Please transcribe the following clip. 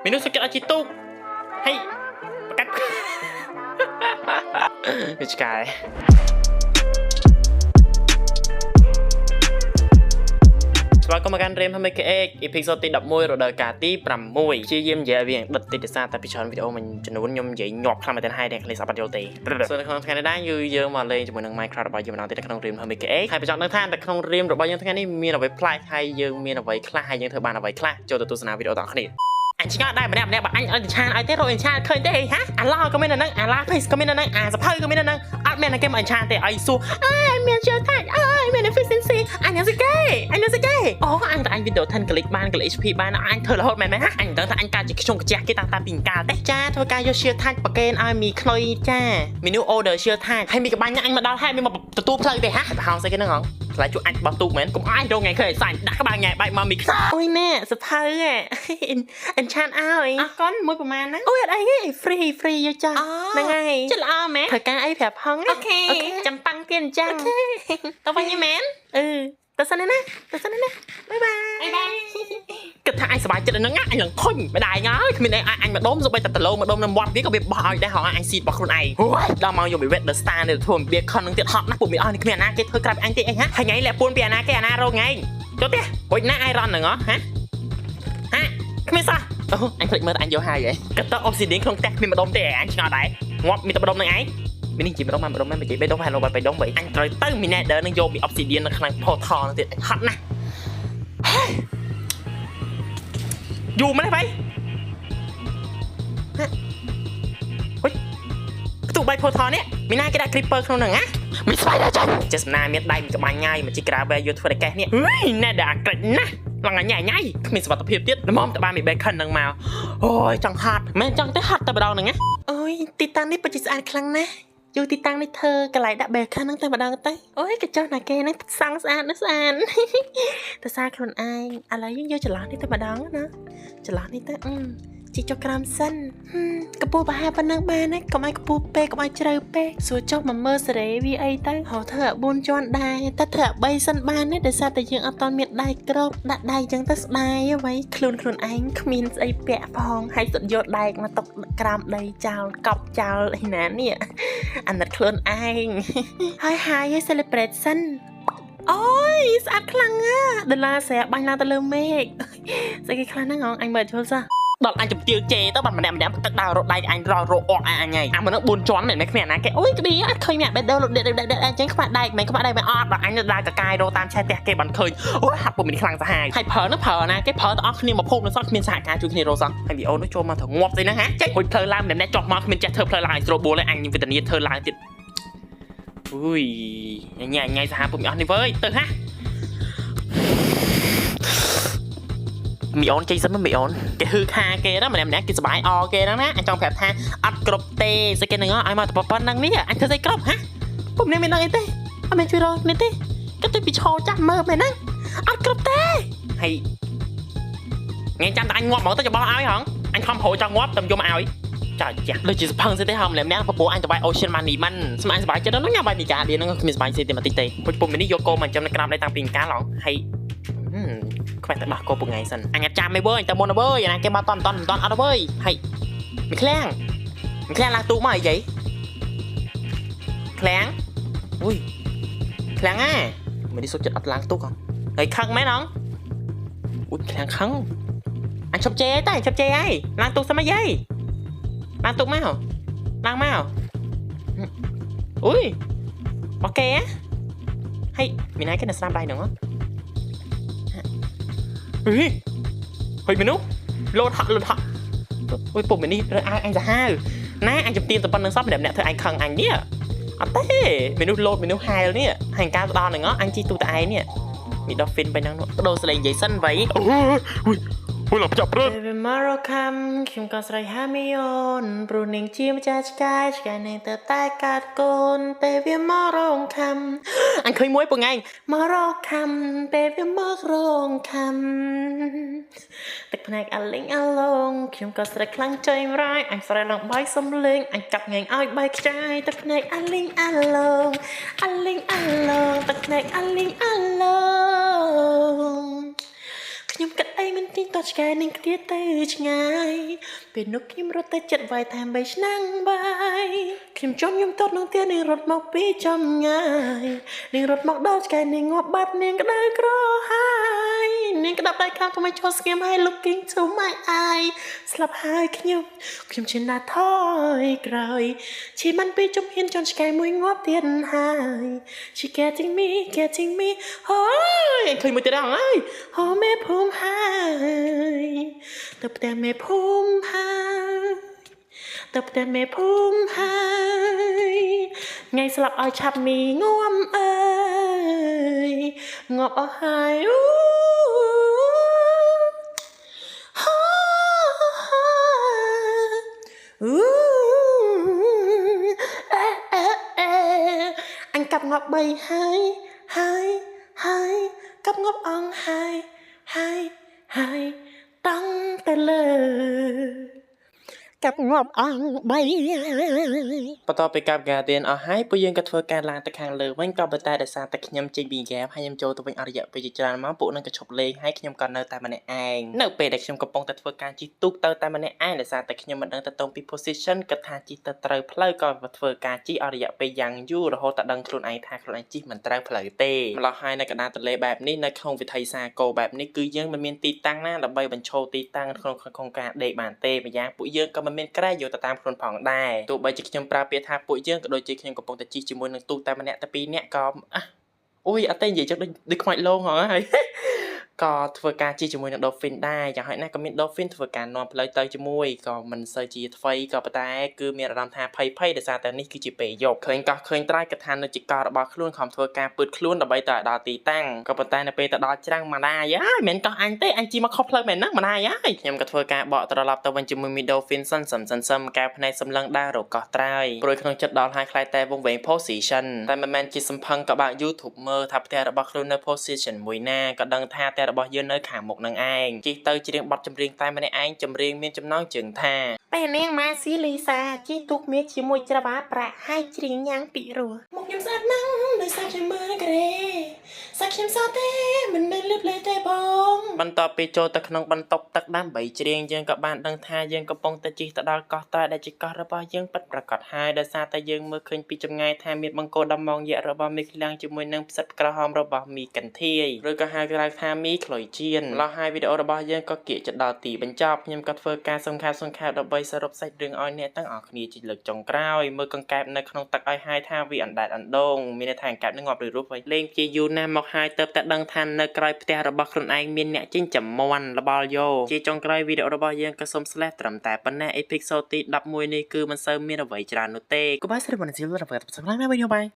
មនុស្សសុខចិត្តឲ្យជីទូកហើយប្រកាច់វាឆ្កែស្វាគមន៍មកកាន់រៀម HMKX episode ទី11រដូវកាលទី6ព្យាយាមនិយាយឲ្យវាដិតតិចដោយសារតែពីច្រើនវីដេអូមួយចំនួនខ្ញុំនិយាយញាប់ខ្លាំងមែនទែនហើយអ្នកគ្នាស្អប់អត់យល់ទេសូមនៅក្នុងថ្ងៃនេះដែរគឺយើងមកលេងជាមួយនឹង Minecraft របស់យើងម្ដងទៀតនៅក្នុងរៀម HMKX ហើយបញ្ចប់នៅថានៅក្នុងរៀមរបស់យើងថ្ងៃនេះមានអ្វីប្លែកហើយយើងមានអ្វីខ្លះហើយយើងធ្វើបានអ្វីខ្លះចូលទៅទស្សនាវីដេអូទាំងអស់គ្នាអញឆ្ងល់ដែរម្នាក់ម្នាក់បើអញឲ្យឆានឲ្យទេរកអញឆានឃើញទេហ៎អាឡក៏មានអាហ្នឹងអាឡាភេសក៏មានអាហ្នឹងអាសភៅក៏មានអាហ្នឹងអត់មានតែគេមកអញឆានទេឲ្យសួរអើយមានជឿថាអើយមាន efficiency អញនឹងស្អីគេអញនឹងស្អីគេអូអញតែអញ video 10 click បាន click HP បានអញធ្វើរហូតមែនមែនហ៎អញមិនដឹងថាអញកើតជាខ្ញុំកាជះគេតាំងតាពីកាលទេចាធ្វើការយក share ថាច់ប្រកេនឲ្យមីខ្នុយចាមីនូ order share ថាច់ហើយមីកបាញ់អញមកដល់ហើយមីមកទទួលផ្លូវទេហ៎ប្រហោងស្អីគេហ្នឹងហងខ្លាចជួអាចបោះទូកមែនកុំអញរងថ្ងៃឃើញសាញ់ដាក់ក្បាលញ៉ែបែកមកមីខ្នុយអូយណែសភៅហ៎ អញ្ឆានឲ្យអរគុណមួយប្រហែលហ្នឹងអូយអត់អីទេ free free យកចាហ្នឹងហើយចិត្តល្អមែនត្រូវការអីប្រាប់ផងណា okay ចាំប៉ាំងទៀតអញ្ចឹងទៅវិញមែនអឺទៅសិនណាទៅសិនណា bye bye bye bye គិតថាអញសប្បាយចិត្តហ្នឹងអញឡើងខុញម្ដាយងើយគ្មានអីអញម្ដុំសូម្បីតែតឡូម្ដុំនៅមាត់វាក៏វាបោះឲ្យដែរហងអញស៊ីរបស់ខ្លួនឯងហូយដល់មកយកមីវេត The Star នេះធ្វើបៀខននឹងទៀតហត់ណាស់ពួកមីអស់នេះគ្មានអាណាគេធ្វើក្រៅពីអញទេអីហ่ะហើយថ្ងៃលាក់ពួនពីអាណាគេអាណារងថ្ងៃចូលទេហុចណា iron ហ្នឹងហ៎ហ៎ហាគ្មានសោះអូអញភ្លេចមើលអញយកហើយហ៎កត obsidian ក្នុងផ្ទះគ្មានម្ដុំទេអញឆ្ងល់ដែរងាប់មានតែម្ដុំហ្នឹងឯងមាននេះជាម្ដុំមកម្ដុំមែននិយាយ3ដុំហើយបីដុំបីអញត្រូវទៅមី Nether នឹងយកពី obsidian នៅក្នុង portal ហ្នឹងទៀតអញហត់ណាស់យូរម្លេះបៃហ៎ហុយផ្ទុះបាយ portal នេះមានណាគេដាក់ creeper ក្នុងហ្នឹងណាមាន spider ចាញ់ចេះសំណាមានដៃមានក្បាញ់ងាយមកជី gravel យកធ្វើតែកេះនេះហុយ Nether អាក្រិចណាស់ឡើងញ៉ៃញ៉ៃគ្មានសុវត្ថិភាពទៀតល្មមតបានមី bacon ហ្នឹងមកអូយចង់ហត់មែនចង់ទេហត់តែម្ដងហ្នឹងណាអូយទីតាំងនេះពិតជាស្អាតខ្លាំងណាស់យកទីតាំងនេះធ្វើកន្លែងដាក់ bacon ហ្នឹងតែម្ដងទៅអូយកញ្ចុះណាគេហ្នឹងសង់ស្អាតណាស់ស្អាត តែសារខ្លួនឯងឥឡូវយើងយកចន្លោះនេះតែម្ដងណាចន្លោះនេះទៅអឺជីចុះក្រោមសិនហឹមកពស់ប្រហែលប៉ុណ្ណឹងបានណាកុំឲ្យកពស់ពេកកុំឲ្យជ្រៅពេកសួរចុះមកមើលសេរីវាអីទៅហៅធ្វើឲ្យ4ជាន់ដែរតែធ្វើឲ្យ3សិនបានទេដោយសារតែយើងអត់តន់មានដៃក្របដាក់ដៃអញ្ចឹងទៅស្ដាយអ្វីខ្លួនខ្លួនឯងគ្មានស្អីពាក់ផងហើយសុទ្ធយកដែកមកទុកក្រោមដីចោលកប់ចោលអីណានេះអាណិតខ្លួនឯង ហើយហើយឲ្យ celebrate សិនអូយស្អាតខ្លាំងណាស់ដុល្លារស្រាបាញ់ឡើងទៅលើមេឃស្អីគេខ្លះហ្នឹងហងអញមើលជុលសោះដល់អញជំទាវជេទៅបានម្នាក់ម្នាក់ទឹកដើររត់ដៃអញរត់រកអកអញហើយអាមនុស្ស4ជាន់មិនមែនគ្មានអាណាគេអូយក្ឌីអត់ឃើញមានបេះដូងលុតដេកដេកដេកអញ្ចឹងខ្វះដែកមិនខ្វះដែកមិនអត់ដល់អញនៅដើរកកាយរកតាមឆេះផ្ទះគេបានឃើញអូយហាត់ពុំមានខ្លាំងសាហាវហើយប្រើនោះប្រើណាគេប្រើទាំងអស់គ្នាមកភូមិនោះសោះគ្មានសហការជួយគ្នារកសោះហើយវីអូនោះចូលមកទៅងាប់ស្អីហ្នឹងហ่าចេញហុចផ្លូវឡើងម្នាក់ម្នាក់ចុះមកគ្មានចេះធ្វើផ្លូវឡើងឲ្យស្រួលបួលទេអញវេទនាធ្វើឡើងទៀតអុយញ៉ៃញ៉ៃសាហាវពុំអស់នេះវើយទៅហាមីអូនចេញសិនមកមីអូនគេហឺខាគេណាម្នាក់ម្នាក់គេសុបាយអគេហ្នឹងណាអញចង់ប្រាប់ថាអត់គ្រប់ទេស្អីគេហ្នឹងឲ្យមកតែប៉ុណ្្នឹងនេះអញធ្វើស្អីគ្រប់ហ่ะពុំនេះមានដឹងអីទេអត់មានជួយរកនេះទេគេទៅពីឈរចាំមើលមែនហ្នឹងអត់គ្រប់ទេហើយថ្ងៃចាំតែអញងាប់ហ្មងទៅច្បោះឲ្យហងអញខំប្រចង់ងាប់តែយកមកឲ្យចាចាដូចជាសផឹងស្អីទេហមម្នាក់ម្នាក់ពពអញទៅបាយ Ocean Money មិនស្មានសប្បាយចិត្តហ្នឹងញ៉ាំបាយមីកាឌៀនហ្នឹងគ្មានសប្បាយស្អីទេមកតិចទេពុជពុំនេះយកគោមកចាំនៅក្រោមដីតាំងពីកាលហងហើយខ្វះតែដោះគោពុងៃសិនអញអត់ចាំឯវើយតែមុនវើយណាគេមកតន់តន់តន់អត់វើយហើយមីឃ្លាំងមីឃ្លាំងឡើងទូកមកអីយាយឃ្លាំងអុយឃ្លាំងអាមិននេះសុខចិត្តអត់ឡើងទូកហងហើយខឹងមែនហងអុយឃ្លាំងខឹងអញឈប់ជេរតែឈប់ជេរហើយឡើងទូកសិនមកយាយឡើងទូកមកឡើងមកអុយអូខេហើយមានណាគេនៅស្នាមដៃហ្នឹងហ៎ហេហុយមនុស្សលោតហក់លោតហក់អុយពុំនេះរើឲ្យអញសាហាវណាអញជំទាវតែប៉ុណ្្នឹងសោះម្នាក់ម្នាក់ធ្វើអញខឹងអញនេះអត់ទេមនុស្សលោតមនុស្សហែលនេះហើយការស្ដោហ្នឹងអញជីទូតែឯងនេះមានដល់ហ្វិនទៅហ្នឹងដូរសលេងនិយាយសិនវៃ អូយអូយឡើងចាប់ព្រឹក ពេលមករកខំខ្ញុំក៏ស្រែកហាមីអូនព្រោះនាងជាម្ចាស់ឆ្កែឆ្កែនាងទៅតែកាត់កូនពេលវាមករងខំអញឃើញមួយពងឯងមករកខំពេលវាមករងខំទឹកភ្នែកអាលីងអាឡងខ្ញុំក៏ស្រែកខ្លាំងចៃម្រាយអញស្រែកឡើងបាយសំលេងអញកាប់ងែងឲ្យបាយខ្ចាយទឹកភ្នែកអាលីងអាឡងអាលីងអាឡងទឹកភ្នែកអាលីងអាឡងខ្ញុំគិតអីមិន ទីតឆ្កែនឹងគ្នាទៅឆ្ងាយពេលនោះខ្ញុំរត់ទៅចិត្តវាយថែមបីឆ្នាំងបាយខ្ញុំជុំខ្ញុំតតនឹងទៀតនឹងរត់មកពីចម្ងាយនឹងរត់មកដល់ឆ្កែនឹងងាប់បាត់នាងក្តៅក្រហាយនាងក្តាប់ដៃខាងកុំឲ្យចូលស្ងៀមហើយ looking to my eye ស្លាប់ហើយខ្ញុំខ្ញុំជាណាថយក្រោយឈីមិនពីជំហានចន់ឆ្កែមួយងាប់ទៀតហើយ She getting me getting me ហើយឃើញមួយទៀតហើយហូមេភូមិហើយទៅផ្ទះមេភូមិហើយទៅផ្ទះមេភូមិហើយថ្ងៃស្លាប់ឲ្យឆាប់មីងំអើយងាប់អស់ហើយអូហាអូអេអេអេអញកាប់ងាប់បីហើយហើយហើយកាប់ងាប់អង្គហើយហើយហើយតង់ទៅលើកាប់ងាប់អង្គបីបន្ទាប់ពីកាប់ Guardian អស់ហើយពួកយើងក៏ធ្វើការឡើងទៅខាងលើវិញក៏ប៉ុន្តែដោយសារតែខ្ញុំចេញពី game ហើយខ្ញុំចូលទៅវិញអស់រយៈពេលជាច្រើនម៉ោងពួកនឹងក៏ឈប់លេងហើយខ្ញុំក៏នៅតែម្នាក់ឯងនៅពេលដែលខ្ញុំកំពុងតែធ្វើការជិះទូកទៅតែម្នាក់ឯងដោយសារតែខ្ញុំមិនដឹងទៅតងពី position គិតថាជិះទៅត្រូវផ្លូវក៏ធ្វើការជិះអស់រយៈពេលយ៉ាងយូររហូតតែដឹងខ្លួនឯងថាខ្លួនឯងជិះមិនត្រូវផ្លូវទេម្ល៉េះហើយនៅកណ្ដាលទន្លេបែបនេះនៅក្នុងវិថីសាគរបែបនេះគឺយើងមិនមានទីតាំងណាដើម្បីបញ្ឈរទីតាំងក្នុងក្នុងការដេកបានទេម្យ៉ាងពួកយើងក៏មិនមានគ្រែយកទៅតាមខ្លួនផងដែរទោះបីជាខ្ញុំប្រើពាក្យថាពួកយើងក៏ដូចជាខ្ញុំកំពុងតែជិះជាមួយនឹងទូកតែម្នាក់តែពីរនាក់ក៏អះអូយអត់ទេនិយាយចឹងដូចដូចខ្មោចលងហ៎ហើយ ក៏ធ្វើការជិះជាមួយនឹង Dolphin ដែរយ៉ាងហោចណាស់ក៏មាន Dolphin ធ្វើការនាំផ្លូវទៅជាមួយក៏មិនសូវជាថ្វីក៏ប៉ុន្តែគឺមានអារម្មណ៍ថាភ័យភ័យដោយសារតែនេះគឺជាពេលយប់ឃើញកោះឃើញត្រាយក៏ថានៅជាកោះរបស់ខ្លួនខំធ្វើការពើតខ្លួនដើម្បីទៅឲ្យដល់ទីតាំងក៏ប៉ុន្តែនៅពេលទៅដល់ច្រាំងម្ដាយហើយមិនមែនកោះអញទេអញជិះមកខុសផ្លូវមែនហ្នឹងម្ដាយហើយខ្ញុំក៏ធ្វើការបកត្រឡប់ទៅវិញជាមួយមី Dolphin សិនសឹមសិនសឹមកែវភ្នែកសម្លឹងដើររកកោះត្រើយព្រួយក្នុងចិត្តដល់ហើយខ្លាចតែវងវែង position តែមិនមែនជាសំផឹងក៏បើក YouTube មើលថាផ្ទះរបស់ខ្លួននៅ position មួយណាក៏ដឹងថាផ្ទះរបស់យើងនៅខាងមុខនឹងឯងជិះទៅច្រៀងបទចម្រៀងតែម្នាក់ឯងចម្រៀងមានចំណងជើងថាពេលនាងម៉ាស៊ីលីសាជិះទូកមាសជាមួយច្រវាប្រាក់ហើយច្រៀងយ៉ាងពិរោះមកខ្ញុំស្អាតណាស់ដោយសារខ្ញុំមើលក្រេសាច់ខ្ញុំសទេមិនមែនលៀបលេទេបងបន្ទាប់ពីចូលទៅក្នុងបន្ទប់ទឹកដើម្បីច្រៀងយើងក៏បានដឹងថាយើងកំពុងតែជិះទៅដល់កោះតើដែលជាកោះរបស់យើងពិតប្រាកដហើយដោយសារតែយើងមើលឃើញពីចម្ងាយថាមានបង្គោលដំងយក្សរបស់មីឃ្លាំងជាមួយនឹងផ្សិតក្រហមរបស់មីកន្ធាយឬក៏ហៅក្រៅថាមីក្លុយជៀនម្ល៉េះហើយវីដេអូរបស់យើងក៏គៀកទៅដល់ទីបញ្ចប់ខ្ញុំក៏ធ្វើការសំខាន់សំខាន់ដើម្បីសរុបសាច់រឿងឲ្យអ្នកទាំងអស់គ្នាជាលើកចុងក្រោយមើលកង្កែបនៅក្នុងទឹកឲ្យហើយថាវាអណ្ដែតអណ្ដូងមានន័យថាកង្កែបនឹងងាប់ឬរស់វិញលេងជាយូរណាស់មកហើយទៅតែដឹងថានៅក្រោយផ្ទះរបស់ខ្លួនឯងមានអ្នកចិញ្ចឹមមាន់លបល់យោជាចុងក្រោយវីដេអូរបស់យើងក៏សូម slash ត្រឹមតែប៉ុណ្ណេះ episode ទី11នេះគឺមិនសូវមានអ្វីច្រើននោះទេកុំបាយស្រីបណ្ឌិតសម្រាប់សម្រាប់វីដេអូបាយ។